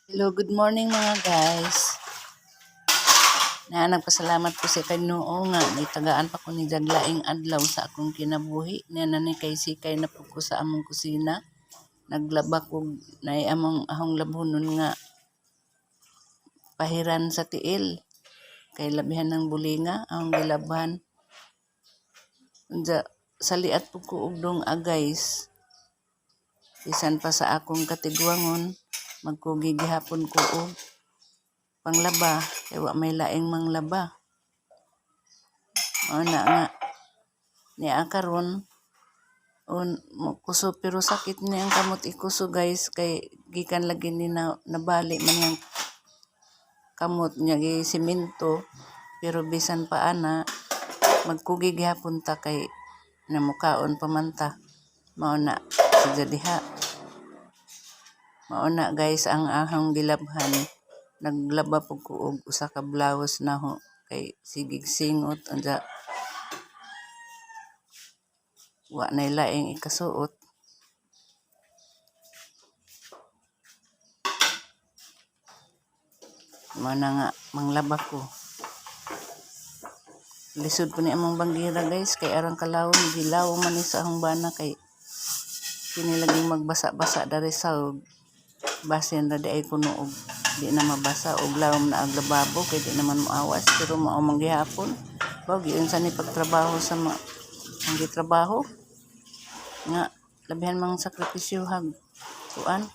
Hello, good morning, mga guys. Na nagpasalamat ko sa Ginoo nga gitagaan pa ko ni laing adlaw sa akong kinabuhi. Niya na ni kay sikay na pud ko sa among kusina. Naglaba ko naay among ahong labhonon nga pahiran sa tiil. Kay labihan ng bulinga ahong gilabhan. Unja saliat pud ko og dong-a, guys. Bisan pa sa akong katiguangon, magkugi gihapon ko og panglaba kay wa may laing manglaba. Mao na nga niya karon on mo kuso, pero sakit ni ang kamot ikuso, guys, kay gikan lagi ni na nabali man niyang kamot niya gi semento, pero bisan pa ana magkugi gihapon ta kay namukaon pa man ta. Mao na sadya diha. Mao na, guys, ang ahong gilabhan. Naglaba pud ko og usa ka blouse naho kay sigeg singot, unsa wa nay laing ikasuot. Mao na nga manglaba ko. Lisod po ni among banggira, guys, kay arang kalawom, gilawom man ni sa ahong bana kay kini laging magbasa-basa dari sa basin ra diay kuno og di na mabasa og lawom na ang lababo kay di naman moawas, pero mao man gihapon ba giunsa ni pagtrabaho sa ma ang gitrabaho nga labihan mang sakripisyo hag kuan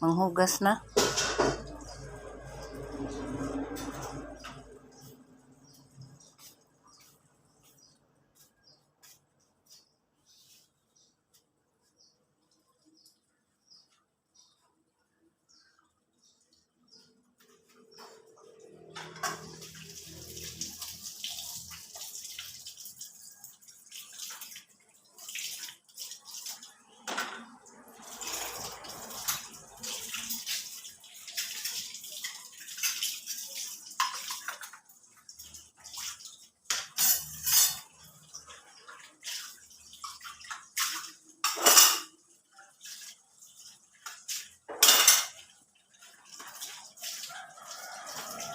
manghugas na.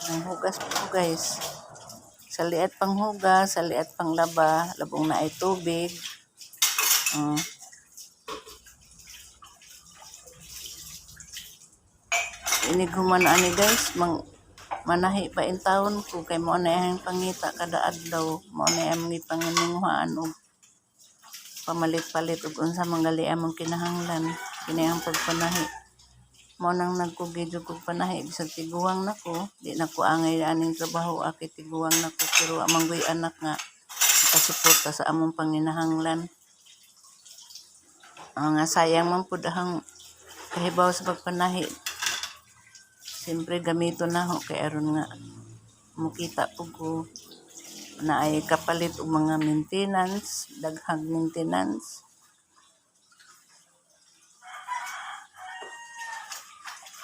Manghugas po, guys. Sa liat panghugas, sa liat panglaba, labong na ay tubig. Inig human ani, guys, mang manahi pa in taon ko kay mao na ang pangita kada adlaw, mao na among gipangininguhaan og pamalit-palit og unsa man gali among kinahanglan kini ang pagpanahi. Mao nang nagkugi jud kog panahi bisag tiguang na ko, di na ko angay aning trabaho kay tiguang na ko, pero wa man goy anak nga makasuporta sa among panginahanglan. Nga sayang man pud ang kahibaw sa pagpanahi. Siyempre gamiton nako kay aron nga mokita pud ko naay kapalit og mga maintenance, daghang maintenance.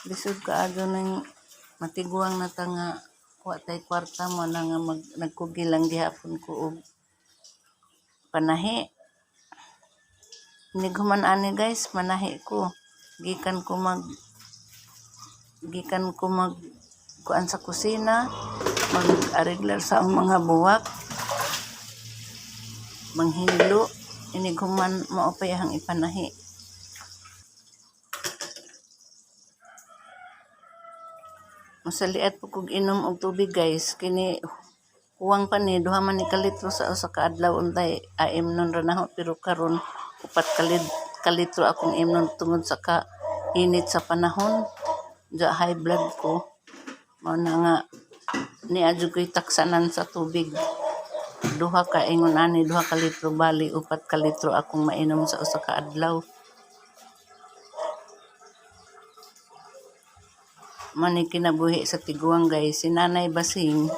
Lisod kaayo ning matiguang na ta nga wa tay kwarta, mo na nga mag nagkugi lang gihapon ko og panahi. Inig human ani, guys, manahi ko. Gikan ko mag kuan sa kusina, mag-areglar sa akong mga buwak, manghinlo, inig human mao pa ang ipanahi. Masaliat po kog inom og tubig, guys, kini huwang pa ni duha man ni ka litro sa usa ka adlaw untay imnon ra naho, pero karon upat ka litro akong imnon tungod sa ka init sa panahon. Diya high blood ko, mao na nga nia jud ko'y taksanan sa tubig. Duha ka ingon ani, duha ka litro, bali upat ka litro akong mainom sa usa ka adlaw. Mao ni kinabuhi sa tiguang, guys. Si Nanay Basing.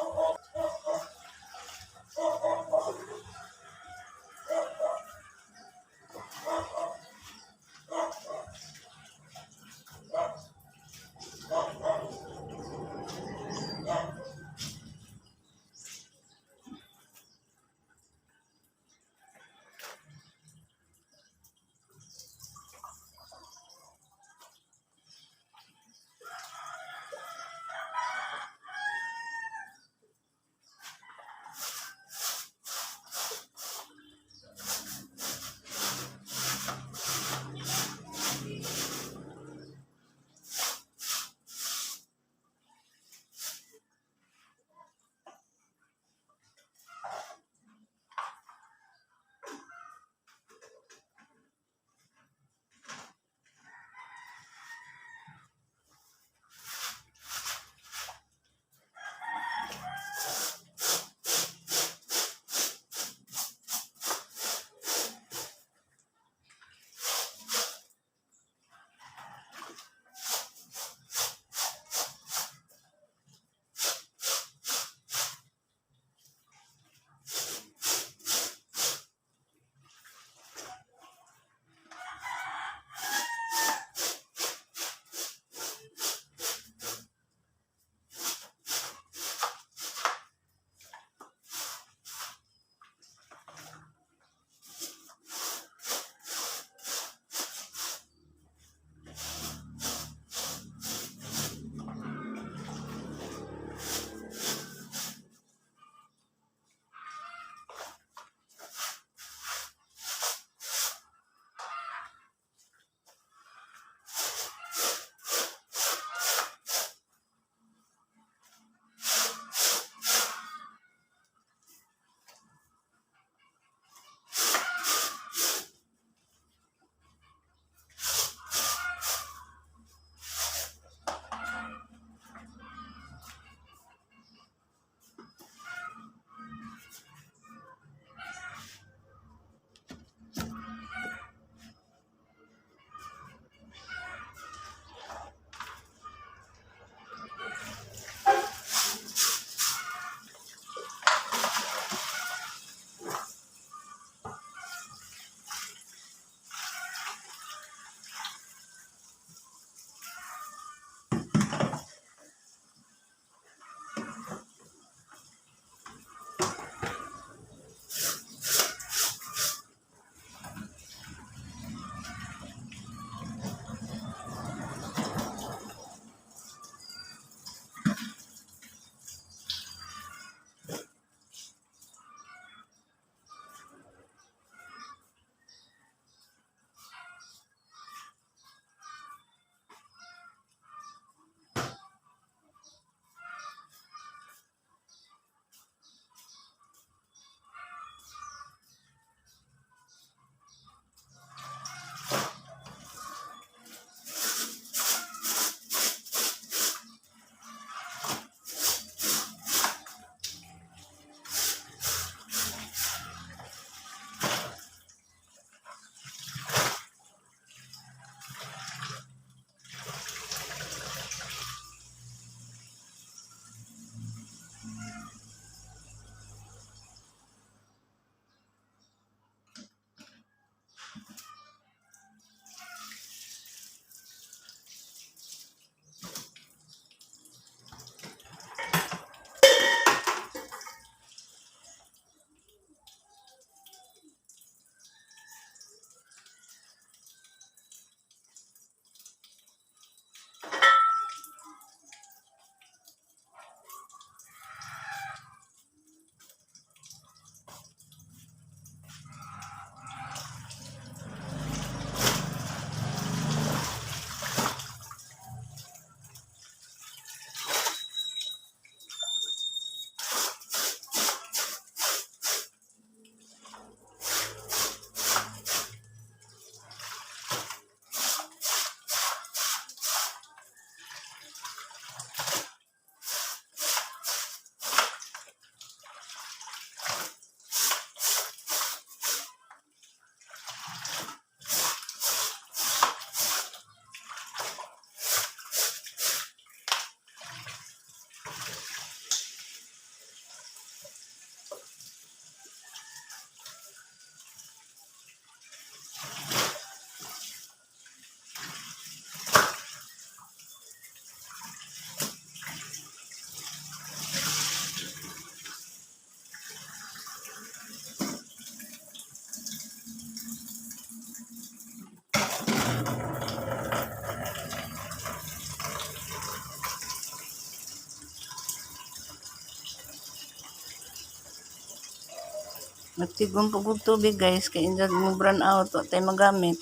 Nagtigom pud kog tubig, guys, kay indag mo brown out, wa tay magamit.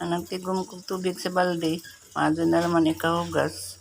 Ang nagtigom kog tubig sa balde, maadto na naman ikahugas.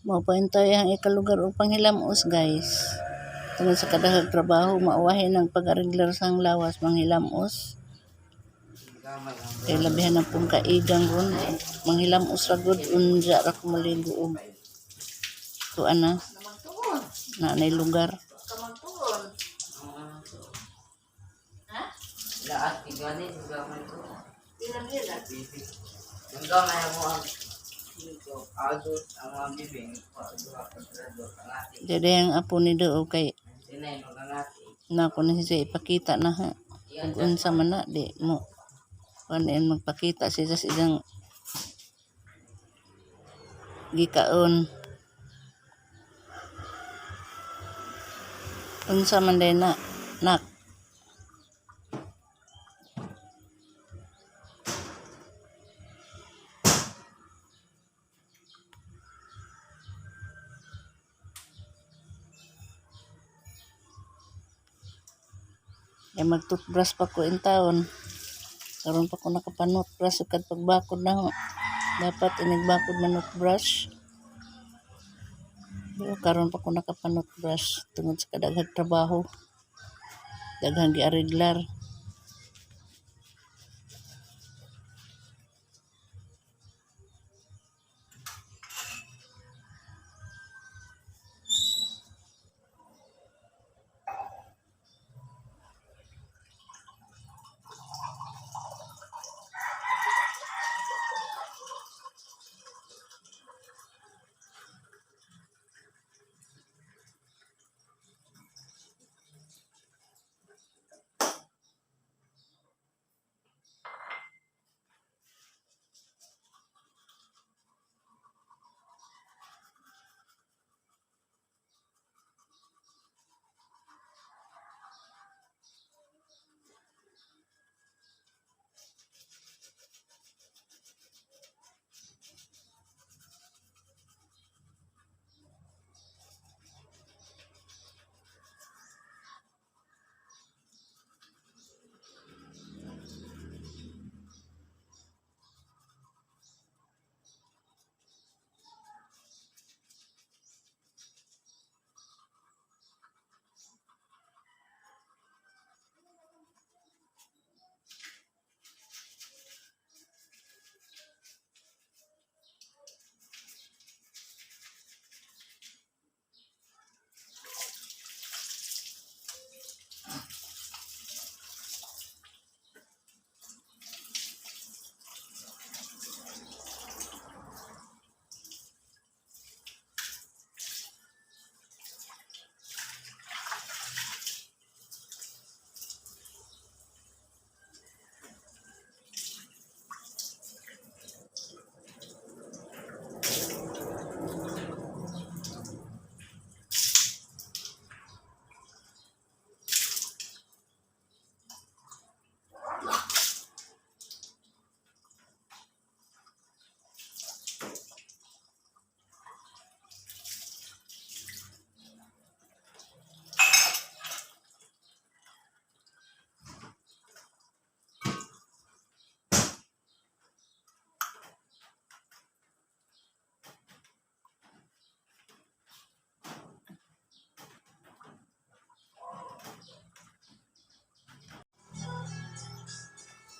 Mao pa intawon ang ikalugar og panghilamos, guys. Tungod sa kadaghang trabaho, mauwahin ang pag-areglar sa lawas, manghilamos. Gamay ang Kay labihan na pong kaigang ron, manghilamos ra gud, unja ra ko maligo og kuan na na nay lugar. Ang ano to. Lahat gani gamay ko. Bibi. Ang gamay mo ang singko, adult ang mga bibi, duha ka grado ang ati. Dili ang apo ni do kay Tinay magangati. na ko na siya ipakita na ha. Iyan Ug unsa man na di mo kuan magpakita siya sa iyang gikaon. Unsa man day na nak. Eh mag-toothbrush pa ko in taon. Karon pa ko nakapanutbrush sukad pagbakod na ho. Dapat inigbakod manutbrush. Pero karon pa ko nakapanutbrush tungod sa kadaghang trabaho. Daghang giareglar.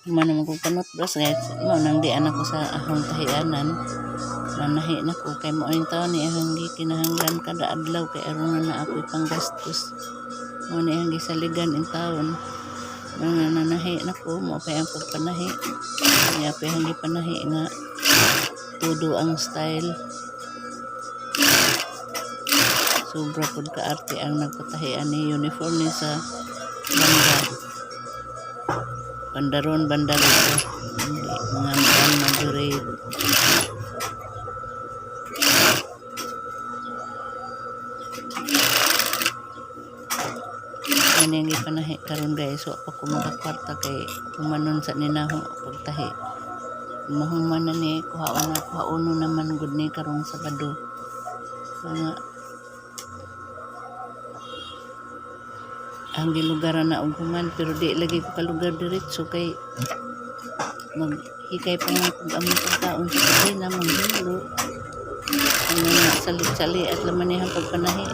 Human naman kong panutbrush, guys. Mao nang di anak ko sa ahong tahianan. Nanahi na ko kay mao ning taon ni ahong gikinahanglan kada adlaw kay aron na na ako'y panggastos. Mao ni ang gisaligan in taon. Mao nga nanahi na ko, mao pa ang pagpanahi. Niya pa ang gipanahi nga todo ang style. Sobra pud kaarte ang nagpatahian ni uniform ni sa banda. Bandaron, banda dito. Hindi, mga band majorate. Ano yung ipanahi karon, guys, wa pa ko makakwarta kay humanon sa ninaho pagtahi. Mahuman na ni kuhaon na kuhaono naman gud ni karong Sabado. Mga ang gilugaran na og human pero di lagi ko kalugar diretso kay maghikay pa man kog among pagkaon sa kusina, manghilo. Ano nga, sali-sali at laman niyang pagpanahi.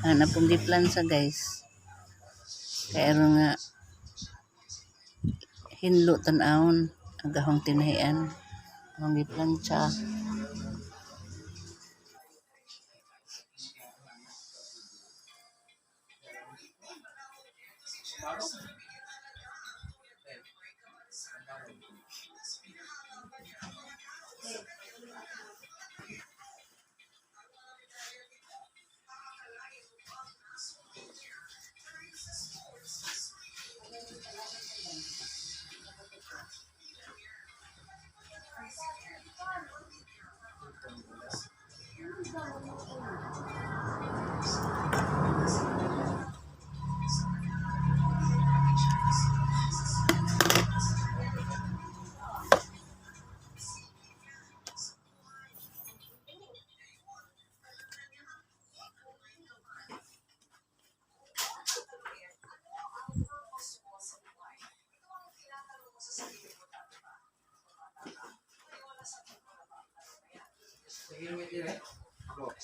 Ana pong giplansa, guys. Kaya aron nga hinlo tan-awon ang gahong tinahian. Ang giplansa. Sige mo dire. Ako.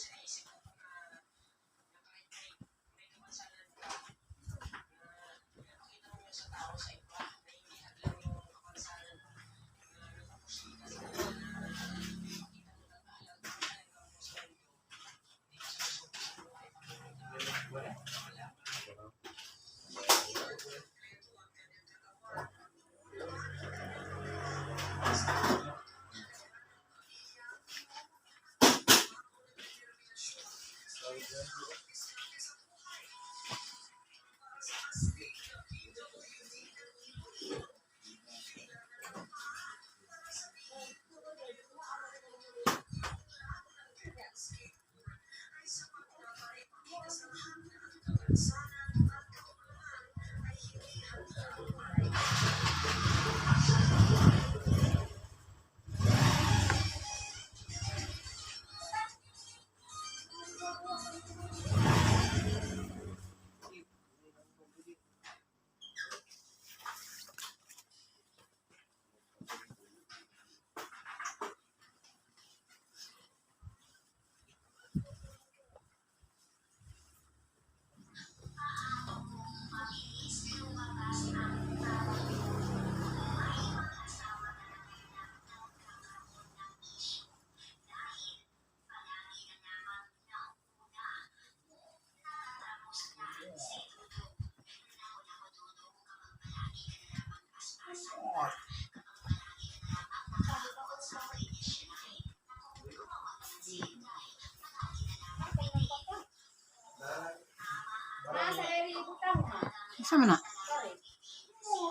Isa man na?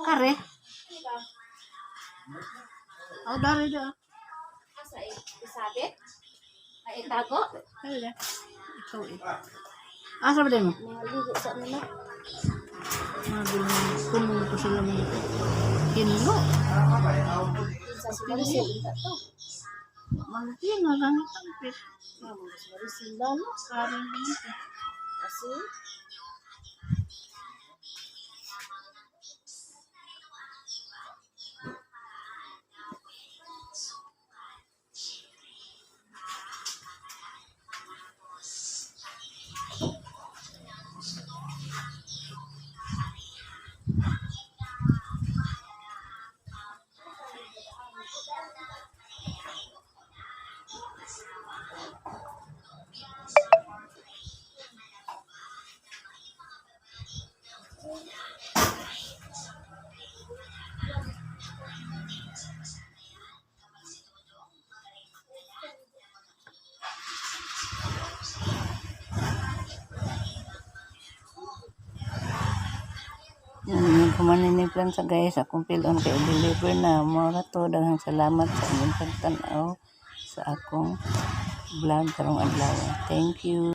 Kare? Oh, dari da. Asa isabit? Ay itago? Dari da. Ikaw eh. Asa ba din mo? Mga ligo sa nila. Mga bilong puno ko sila mga kinlo. Sa Marisil ita to. Malaki nga lang itang pit. Mga sa Marisil lalo. Kare dito. Kasi Yan, yung kumaniniplan sa guys, akong pilon kay deliver na. Mora to, daghang salamat sa inyong pagtanaw sa akong vlog karong adlaw. Thank you.